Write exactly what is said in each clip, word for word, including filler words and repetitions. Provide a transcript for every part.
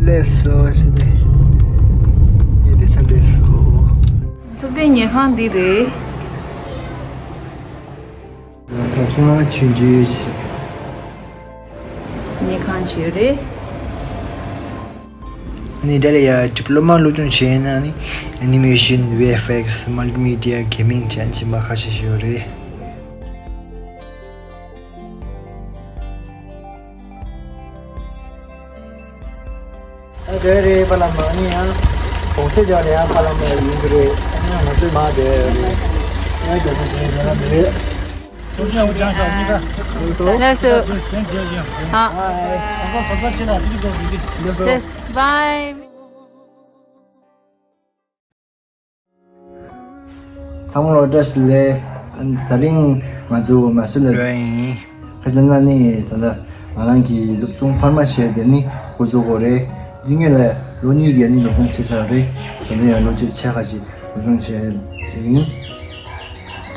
ལགས་སོ་ཞེས་ནས་ངས་དེ་ཚར་ལས་སོ། སློབ་གྲྭའི་ཉལ་ཁང་འདི་རེད། ཐབ་ཚང་ཆུང་ཆུང་ཞིག་ཉལ་ཁང་ཞིག་རེད། ཨ་ནི་དེ་ལ་ཡ་ཌི་པི་ལོ་མ་སློབ་སྦྱོང་བྱས་ན་ནི་ཨེ་ནི་མེ་ཤིན། ཝི་ཨེཕ་ཨེགས། མལ་ཊི་མི་ཌི་ཡ། གེ་མིང་བཅས་ཁྱིམ་པ་ཁ་ཤས་ཤིག་ཡོད་རེད། ཨ་དེ་རེད་པ་ལ་མ་ནི་ཡང་གོང་ཚད་ཅག་ལ་ཡང་པ་ལ་མ་ཡིན་གི་རེད། ཨ་ནི་ང་ཚོའི་མ་དེ་རེད། ཡང་རྒྱབ་ཏུ་བྱས་ན་མི་རེད། ལགས་སོ། ཨ། ལགས་སོ། ལགས། བཱའི། ཚང་མ་ལ་བཀྲ་ཤིས་བདེ་ལེགས། ཨ་ནི་དེ་རིང་ང་ཚོ་མ་སུ་ལ་འགྲོ་ཡ་ཡིན། ཁ་ཅིག་ན་ནི་ད་ལྟ་ང་རང་གི་སློབ་སྦྱོང་འཕར་མ་བྱས་དེ་ནི་འགོ་བཙུགས་དགོས་རེད། འདི་ངེད་ལ་ལོ་གཉིས་ཀྱི་ནི་སློབ་སྦྱོང་བྱས་ཚར་རེད། ད་ལྟ་ཡང་ལོ་གཅིག་ཕྱེད་ཀ་ཞིག་སློབ་སྦྱོང་བྱས་ཡིན།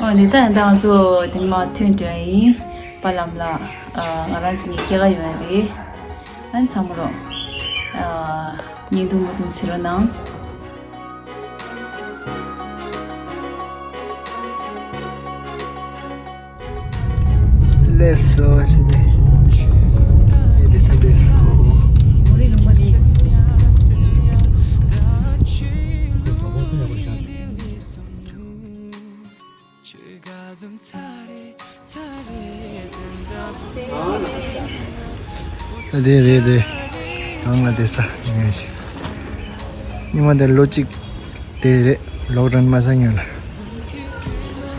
ཨོ་ནི་ད་ཡང་ད་ང་ཚོ་དེ་མ་ཐོན་འགྲོ་ཡ་ཡིན། པ་ལམ་ལ་ང་རང་ཚོ་གཉིས་སྐྱེལ་ག་ཡོང་ཡ་རེད། ཨ་ནི་ཚང་མ་རོགས། ཨ། བརྙན་ཐུང་མུ་མཐུད་གཟིགས་རོགས་གནང་། ལགས་སོ་ཞེས་ནས་ངས་དེ་ཚར་ལས་སོ། ད་དེ་རེད་དེ། གང་ལ་དེ་ས་ཉོས་ཤིག་ཉི་མ་དེ་ལོ་གཅིག་དེ་རེད། ལོག་རན་མ་ས་ཉོས་ལ།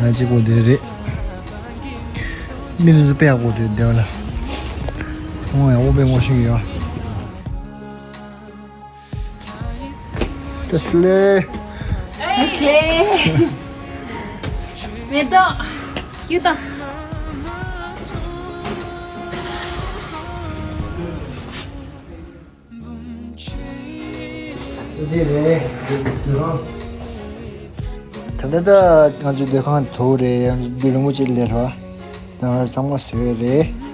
ང་གཅིག་པོ་དེ་རེད། མི་ལུས་པེ་ཡག་པོ་དེ་དེ་བ་ལ། ཨོ་ཡག་པོ་པེ་ངོ་ཤེས་ཡོད། Ashley. Ashley. མེ་ཏོག་ཀྱུ་ཏོག་འདི་རེད། ད་ལྟ་ད་ང་ཚོའི་སྡོད་ཁང་དུ་རེད། ཡང་འདི་རིན་པོ་ཆེ་ལས་ར། ད་ང་ཚང་མ་བཟོས་རེད།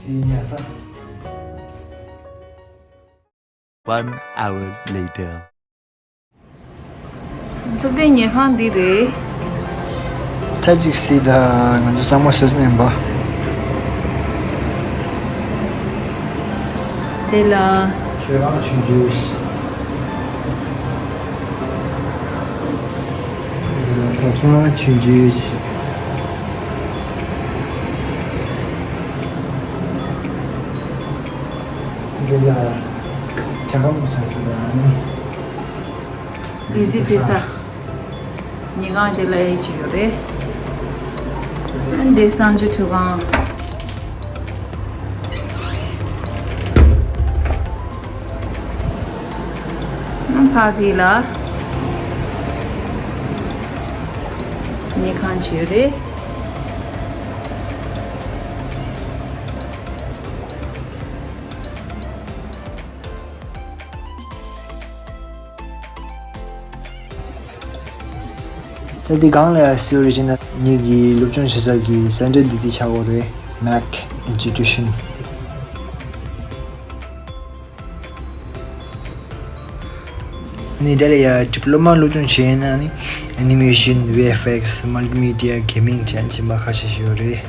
ཡིན་ཡ་ས། One hour later. སློབ་གྲྭའི་ཉལ་ཁང་འདི་རེད། ཐ་ཅིག་སི་ད་ང་ཚོ་གཙང་མ་བཟོས་ཟིན་ཡིན་པ། དེ་ལ། མཆོད་ཁང་ཆུང་ཆུང་ཞིག་དེ་ལ་ཐབ་ཚང་ཆུང་ཆུང་ཞིག་དེ་ལ་ཁྱ་ཁམ་བཟོས་ཟིན་པ་ནི། ལས་གཞི་རྩེ་ས། ཉལ་ཁང་དེ་ལ་ཨེ་ཅིག་ཡོད་རེད། འདི་གསང་སྤྱོད་ཁྲུས་ཁང་། ཕ་གི་ལ་ཉལ་ཁང་ཅིག་ཡོད་རེད། ད་འདི་སྒང་ལ་ཡ་གཟིགས་རེ་བྱས་ན་ངེད་ཀྱི་སློབ་སྦྱོང་བྱེད་ས་གི་ས་འདྲ་འདི་འདི་ཆགས་ཡོད་རེད། Mac Institution། ཨ་ནི་དེ་ལ་ཡ་ཌི་པི་ལོ་མ་སློབ་སྦྱོང་བྱས་ན་ནི་ཨེ་ནི་མེ་ཤིན། ཝི་ཨེཕ་ཨེགས། མལ་ཊི་མི་ཌི་ཡ། གེ་མིང་བཅས་ཁྱིམ་པ་ཁ་ཤས་ཤིག་ཡོད་རེད།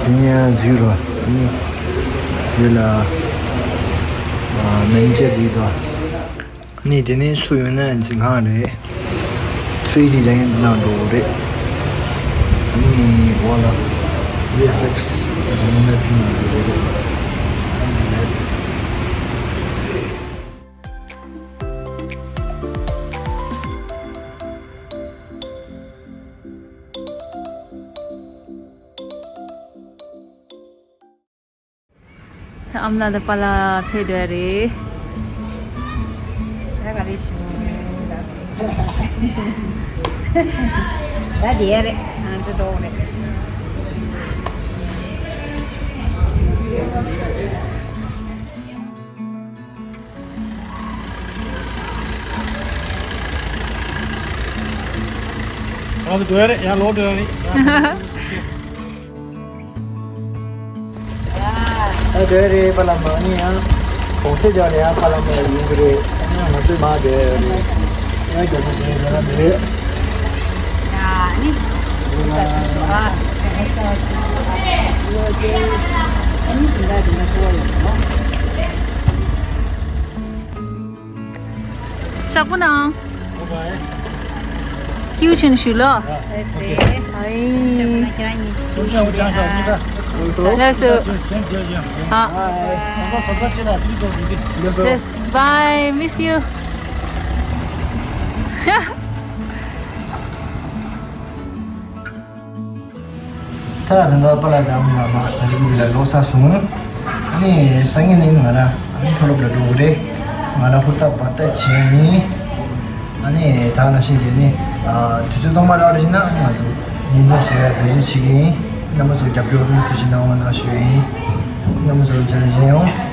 དེ་ནས་འཛུལ་རོགས། ཨ་ནི་དེ་ལ་ཨ་མེ་ནེ་ཇར་འདི་དང་། ཨ་ནི་དེ་ནས་སུ་ཡོང་ན་འཛིན་ཁང་རེད། ཐི་རི་ཌི་སྦྱང་ཡས་གནང་འགྲོ་གི་རེད། ཨ་ནི་འོག་ལ་ཝི་ཨེཕ་ཨེགས་སྦྱང་ཡས་ཕེབས་གནང་འགྲོ་གི་རེད། ཨ་ནི་ཨ་མ་ལགས་དང་པཱ་ལགས་ཕེབས་བསྡད་རེད། ད་ག་རེ་བྱུང་། ད་དེ་རེད། ང་ཚོ་འགྲོ་རེད། ང་ཚོ་འགྲོ་ཡ་རེད། ཡང་ལོག་འགྲོ་ཡ་རེད། ཨ་དེ་རེད། པ་ལ་མ་ནི་ཡང་གོང་ཚད་ལ་ཡང་པ་ལ་མ་ཡིན་གི་རེད། ཡང་ང་ཚོས་མ་བསྡད་ཡོད་རེད། ཡང་རྒྱབ་ལྗོངས་བྱེད་ཡ་ཡོད་ན་མི་རེད། ཡ་ནི། ཨ་ནི་དེ་འདྲ་དེ་འདྲ་གོ་ཡོད་ནོ། ཤག་པོ་ནང་། ཀིའུ་ཆེན་ཞུ་ལོ། ཨེ་སེ། ཨའི། ལགས་སོ། ལགས་སོ། ཨ། ལགས་སོ། Bye, miss you. ད་ད་ལྟ་པཱ་ལགས་དང་ཨ་མ་ལགས་མ་ལི་བུ་ལ་ལོག་ཚར་སོང་། ཨ་ནི་སང་ཉིན་ནི་ང་རང་ཨ་ནི་མཐོ་སློབ་ལ་འགྲོ་གི་རེད། ང་རང་ཧུར་ཐག་འབད་ཐག་བྱས་ཡིན། ཨ་ནི་ད་ནང་བཞིན་གྱི་ནི་ཨ་དུས་ཚོད་སྟོང་པ་རག་རེད་ན་ཨ་ནི་ང་ཚོ་ཉིན་ཐོ་བཟོ་ཡ་འགྲོ་རྩིས་བྱེད་ཀྱི་ཡིན། རྣམ་པ་ཚོ་རྒྱབ་སྐྱོར་མུ་མཐུད་ཅིག་གནང་རོགས་གནང་ཞུ་ཡིན། རྣམ་པ་ཚོ་བརྗེད་ལ་བཞེས་ཡོང་།